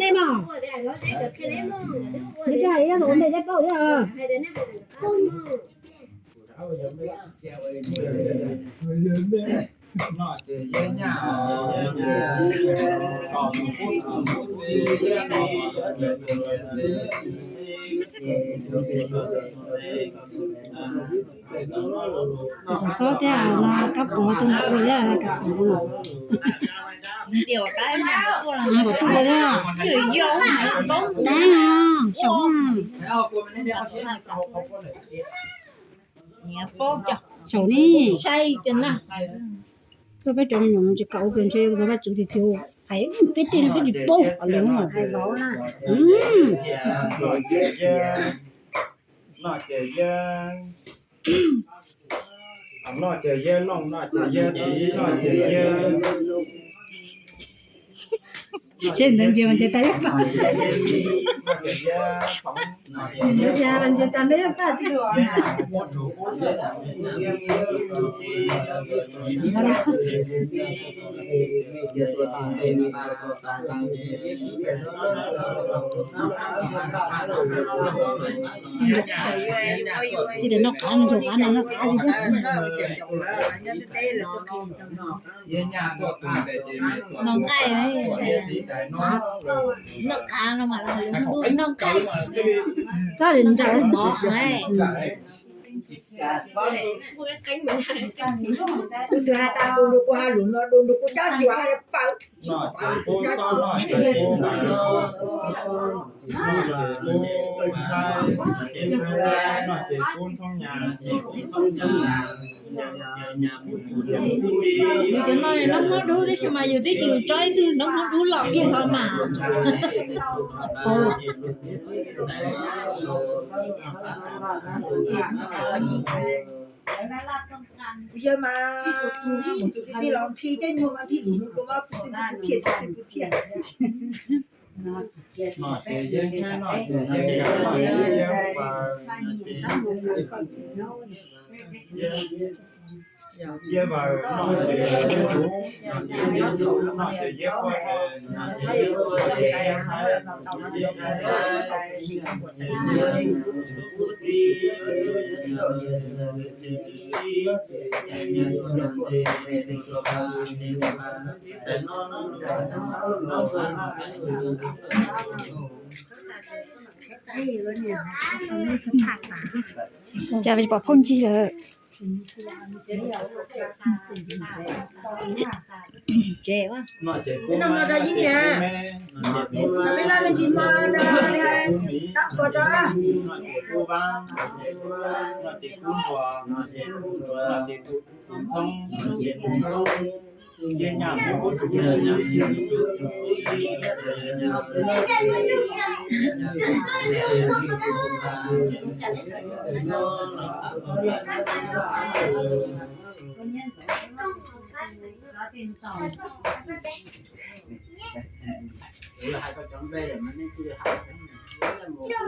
Tej mas, nws coj ib zaug ua ntej saib paub thiab. Xob thiab no kab pus tus ua thiab kab pus no. Nkaum tuj thiab. Saum, saum ne. Tuaj peb cov me nyuam tsis kam ua ke ntshe Vajtswv tiag tiag, hais peb tej no peb tsis paub hais lus. Noj ces yawg looj, noj ces yawg txiv, noj ces yawg, seb ntawd ntses mas ntses tas ib pab. Ntses tas ib pab tiag. Tsis noj qab, noj qab, noj qab. Noj nqaij, noj qab no mas noj nqaij. Tsob li nraim mov. Kuv twb has tas kuv nrug kuv has lus no, kuv nrug kuv cab cuam has pawg. Noj ces kub xob, noj ces kub ntxhais, noj ces kub ntxhoob nyas. Yus cov no noob hmoob dub tab sis mas yus twb tsis tso ib tug noob hmoob dub los kiag hov mas. Kuv yawg mas tus tij los khi coj nyuag mas thij lus rau mas kuv tsis kuv thiaj tsis xwb kuv thiaj. Cas pom phooj ncig lawm. Ces no mas rau yib niam, no peb laj me ntsis hmo no li hais dab puas rau.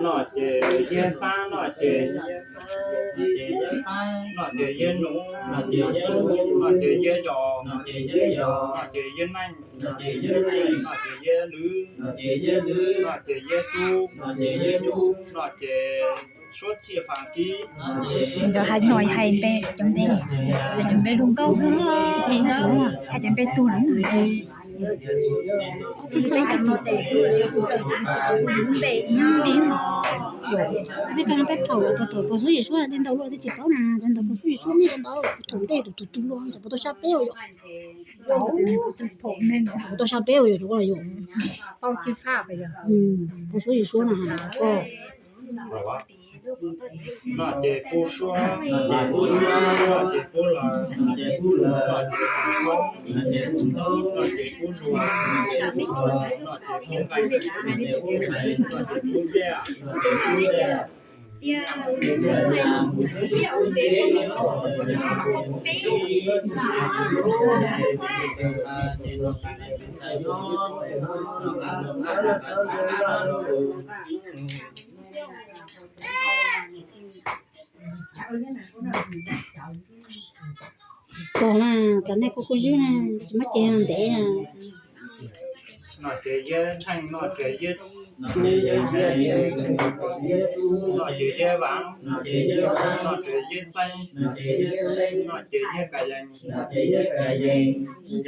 Noj ces yawg fab, noj ces, noj ces yawg nus, noj ces yawg yos, noj ces yawg neej, noj ces yawg lwm, noj ces yawg tsub, noj ces suab txhiaj fas kib. Ntawd hais no hais npe, cov npe, hais cov npe lus nkauj, hais cov npe tug lawm. Peb pab peb thaum puag thaum puas suab yim suab tej ntau luaj twb tsis paub na, cov ntawd puas suab yim suab nej cov ntawd puag thaum ntej tus tus tus luaj cov puas tau xya peb os yom. Puas tau xya peb os yom, yom. Puas suab yim suab na. Noj ces kub suab, noj ces kub lawm, noj ces kub lawm, noj ces kub zoo, noj ces kub nqaij, noj ces kub nqaij, noj ces kub nqaij, noj ces kub nqaij. Tos na, cov nej kuj kuj ywb na, tsis muab ceg ntev na. Noj ces Yiab Tsheej, noj ces Yiab Tsub, noj ces Yiab Tsheej, noj ces Yiab Tsub, noj ces Yiab Vav, noj ces Yiab Xeeb, noj ces Yiab Xeeb, noj ces Yiab Ka Yees, noj ces Yiab Ka Yees. Tseem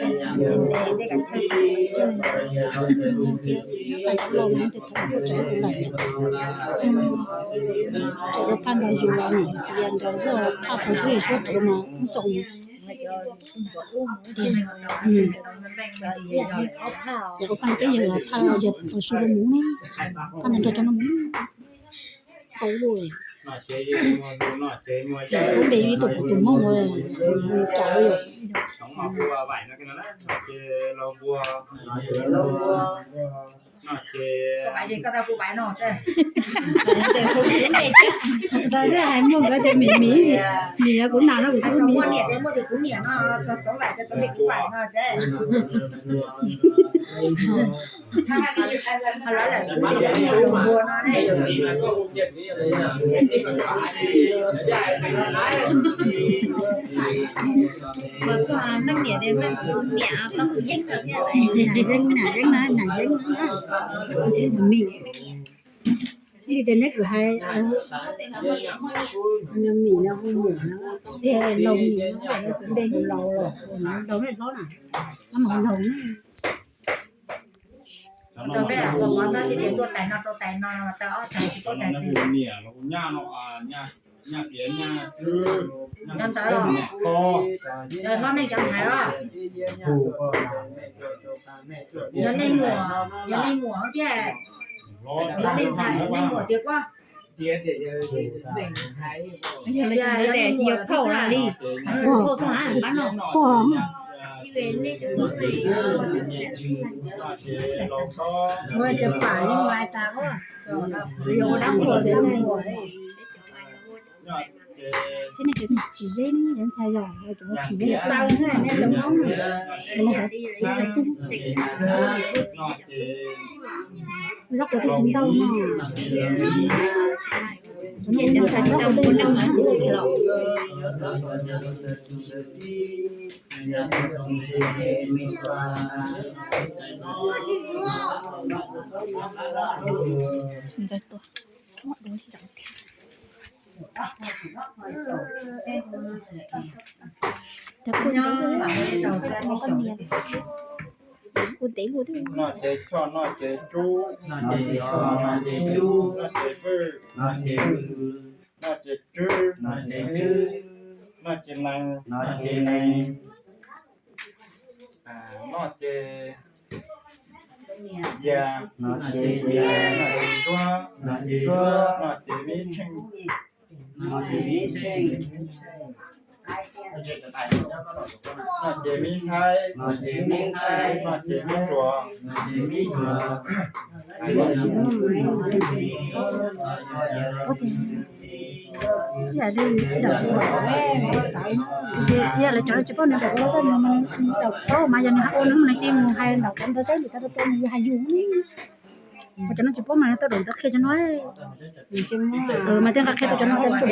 ua phaj nrog yus niam txiv nrog zoj phaj qhov sib suab tuav mas ub txoos. Ces ua phaj peb yawg los phaj yawg los su rau mus ne, phaj ntawd nrog cov no mus tau lawm. Lub npe ib tug kuv tus Hmoob ua cas yom. Ntawd hais muaj nkawd tias Mim, Mim, Mim yog kuv nam no kuv tus Mim. Yeeb, nam Yeeb na, nam Yeeb na. Mim, li tias neb kwv hais, Mim no hu Mim no, ces Laus Mim no, kuv npe hu Laus los, Laus ne hlob na, no mas hu Laus ne. Cov ntawd los, cov hlob nej cov ntxhais os, yog nej muam, yog nej muam thiab, yog nej ntxhais nej muam tias kuab. Yog li ntawd ces tsis yog phauj li, phauj txhob hais pab no. Tsis pam li mus hais tas, tsuas yog ua dab qhuas tias nej muam. Saib nej cov tsis zeb, cov ntxhais yog cov tsis zeb taw, nej cov Hmoob, cov tsis tau no, lub qhov tsis ntau no. Cov no cov ntxhais tsis tau ua neej mas tsis ua kiag los. Ntxawg tuaj, muab dua ntsaum tiag. Cov kuj ntev luaj, ua ntev luaj thiab. Noj ces Choj, noj ces Tsub, noj ces Choj, noj ces Tsub, noj ces Vwj, noj ces Vwj, noj ces Tswb, noj ces Tswb, noj ces Nees, noj ces Nees, noj ces Yas, noj ces Yas, noj ces Suab, noj ces Suab, noj ces Mib Tsheej, noj ces Mib Tsheej, noj ces Mib Ntxhaib, noj ces Mib Ntxhaib, noj ces Mib Nruas, noj ces Mib Nruas. Yog li ntawm, yog lawv cov no tsis paub nws ntawm kuv los saib nws ntawm paub mas yog nws ua nws mas nws cia li mus hais ntawm kuv ntawd saib nws tas rau nws hais yus. Cov no tsis paub mas nws tau daum ntawv qhia cov no. Mas tej nqa qhia tau cov no tas tseem,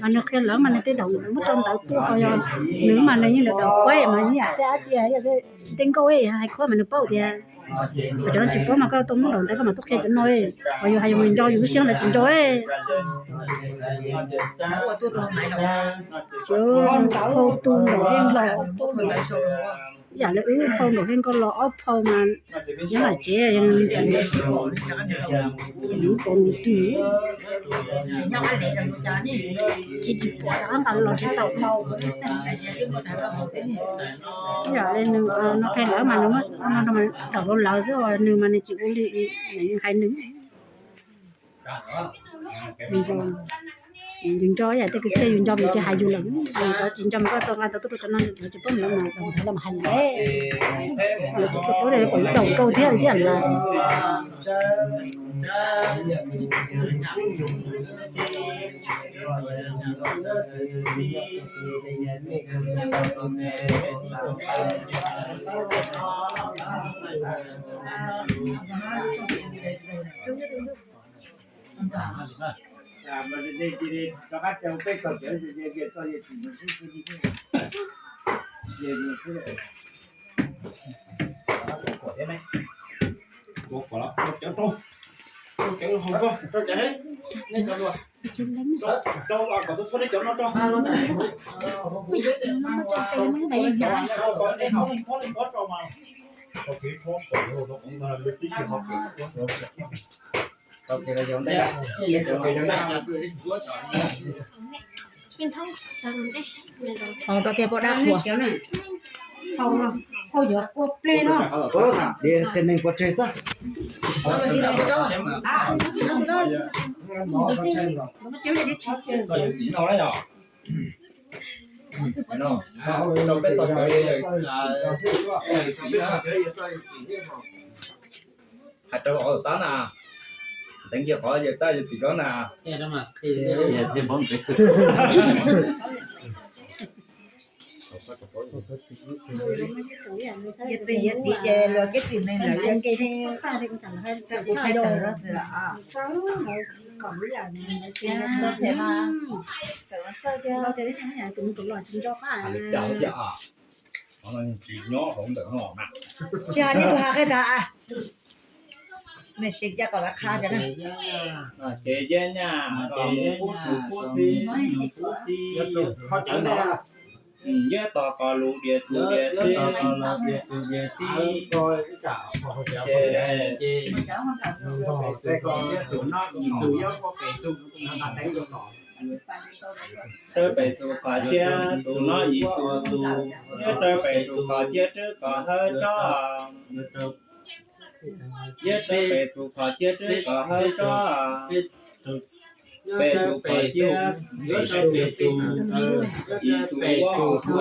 mas nws qhia lawv mas nws tej daum muab rau ntawv tuaj ho yog nws mas nws yeej daum daum kuab mas yeej yam tej dab tsi, tej nkauj hais khuab mas nws paub tias. Cov no tsis paub mas koj tau muab daum ntawv koj mam tuaj qhia cov no. Ho yus hais yus nco yus lub siab lawv tsis nco. Tsis, phau tu nraum heej los, yam li wb phau nraum heej koj los ob phau mas nyob hauv tsev, yus pom nws twg tsis, tsis pom rov qab nqa los tsis tau phau. Yam li nws no qhia lawv mas nws muab daum rau lawv xwb, nws mas nws tsis ua li hais nws. Yus nco yam tej kwv txhiaj yus nco mas ces hais yus lawm, yus cov tsis nco mas koj tau nqa tau tuaj rau cov no, cov tsis paub mas lawv mas daum ntawv los mas hais lawm. Lawv tsis tau paub kom yus daum rau thiab thiab lawm. Hau rau tiag pom dab qhuas. Hau yuav kua plej no. Tus neeg pov tseg xwb. Rau peb txog cov yawm txiv na, hais rau tab na, ntxeev kiag qhov yawm txaj yawm txiv rau na. Yawm txiv yawm txiv ces luag kev txim neeg lawm, yawg kev neeg, kuv txhais tawm rau xwb los. Tsis yog nej tus has qhia tas, mej sib caj kom lawv qha tas na. Ces yawg nyaj, qub tug qub xib, yawg tom qos lus dias tug dias xib, dias xib, ces raws pem txug qhov ciab txug no yim txug, yawg raws pem txug qhov ciab rwb kom hawb tsob. Yawg raws pem txug qhov ciab rwb kom hawb tsob. Pem txug qhov ciab, yim txug, yim txug, ob txug, ob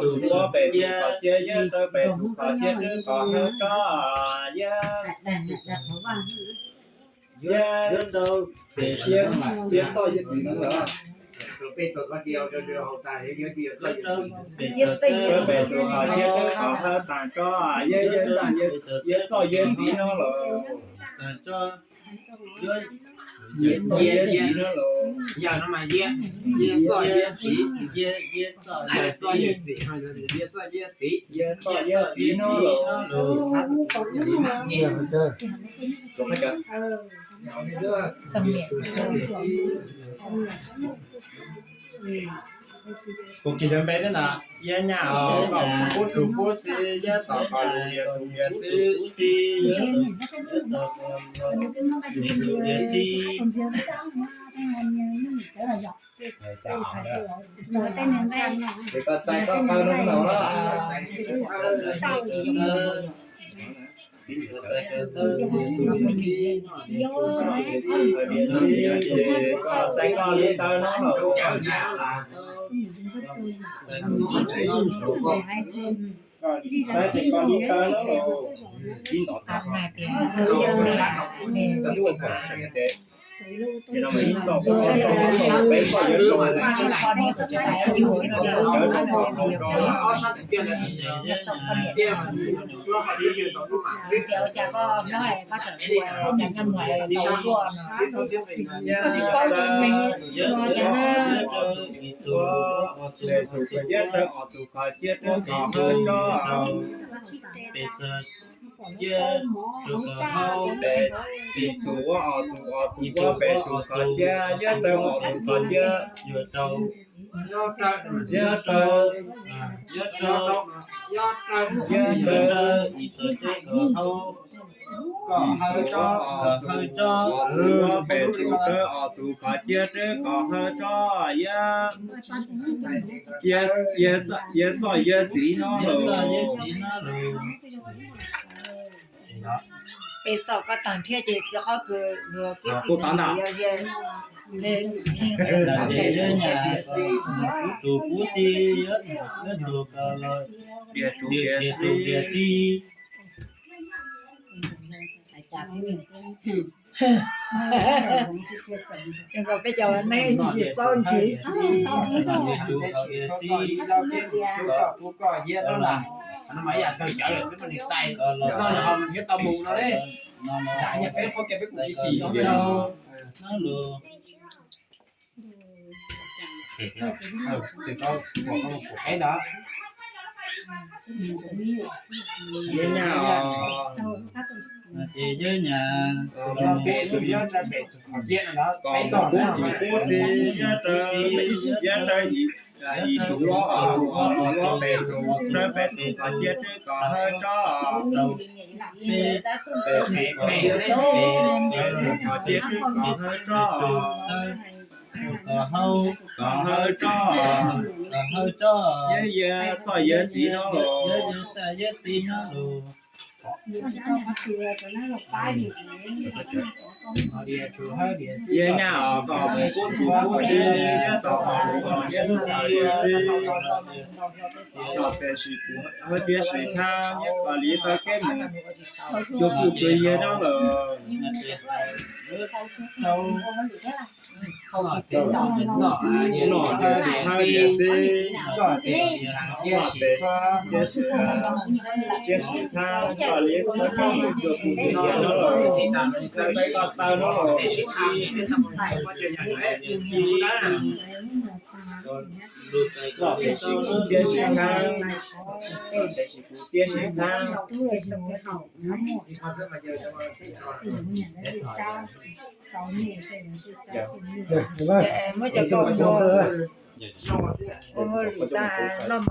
txug, ob pem txug qhov ciab, yawg raws pem txug qhov ciab rwb kom hawb tsob. Yawg, yawg, yawg txoj yawg txiv no lawm. Raws pem txug qhov ciab rwb kom hawb taag tsob. Yawg, yawg txoj yawg txiv no lawm. Yawg txoj yawg txiv no lawm. Yawg no mas yawg, yawg txoj yawg txiv, yawg txoj yawg txiv, yawg txoj yawg txiv, yawg txoj yawg txiv no lawm. Kuv kis cov npe thiab ntag. Yawg nyaj os, qub tug qub xib, yawg tom qos lus dias tug dias xib, xib, yawg tom qos lus dias tug dias xib. Ces koj txais koj qawg no no na. Koj txais koj li tawv no los. Txais koj li tawv no los. Yawg txug qhov ciab rwb kom hawb tsob. Pem txug, yawg txug qhov ciab, pem txug, ob txug, ob txug, ob pem txug qhov ciab, yawg raws ob txug qhov ciab. Yawg raws, yawg raws, yawg raws, yawg raws, kom hawb tsob, hawb tsob, ob pem txug rwb ob txug qhov ciab rwb kom hawb tsob. Yawg, yawg txoj yawg txiv no lawm. Peb txoj koj taag nrhiav ces txoj qhov kws luag kev txim ntag. Kuv tug kuv xib, yawg tug koj los, dias tug dias xib. Peb cov neeg tsis paub ntsis. Kuv koj yawg no las, no mas ib yam tawg cawv lawm xwb mas nws txais, no nws ho thiab tau mus no le. Yog peb qhuab kiag peb kuv ib xim no. Tsis tau, kuv qeb ntag. Yawg nyaj os. Yawb nyam, peb tug yawb rau pem tug qhov tiaj no, peb tug qub xwb, yawb rau, yawb rau ib, ib tug ob, ob tug ob, ob tug ob, pem tug rau pem tug qhov tiaj twb kom hawb tsob, pem, pem, pem tug qhov tiaj twb kom hawb tsob, kom hawb, kom hawb tsob, kom hawb tsob, yawg, yawg txoj yawg txiv no los, yawg, yawg txoj yawg txiv no los. Yawg nyam os, kom mus kub tug kub xwb, yawg tom kom mus kom yawg tug xwb, kom pem sim kuv hawb tiaj sim thab, kom li tau kev mus cuag kuj cuag yawg no lawm. Noj tias tsis thab tias xwb, noj tias tsis thab tias sim thab, kom li tau kev mus cuag kuj cuag yawg no lawm. Tau peb koj taw no lawm. Noj tias tsis kub tias sim thab, noj tias tsis kub tias sim thab. Muab cov kaus ua, ua mus lwm tas noj mov.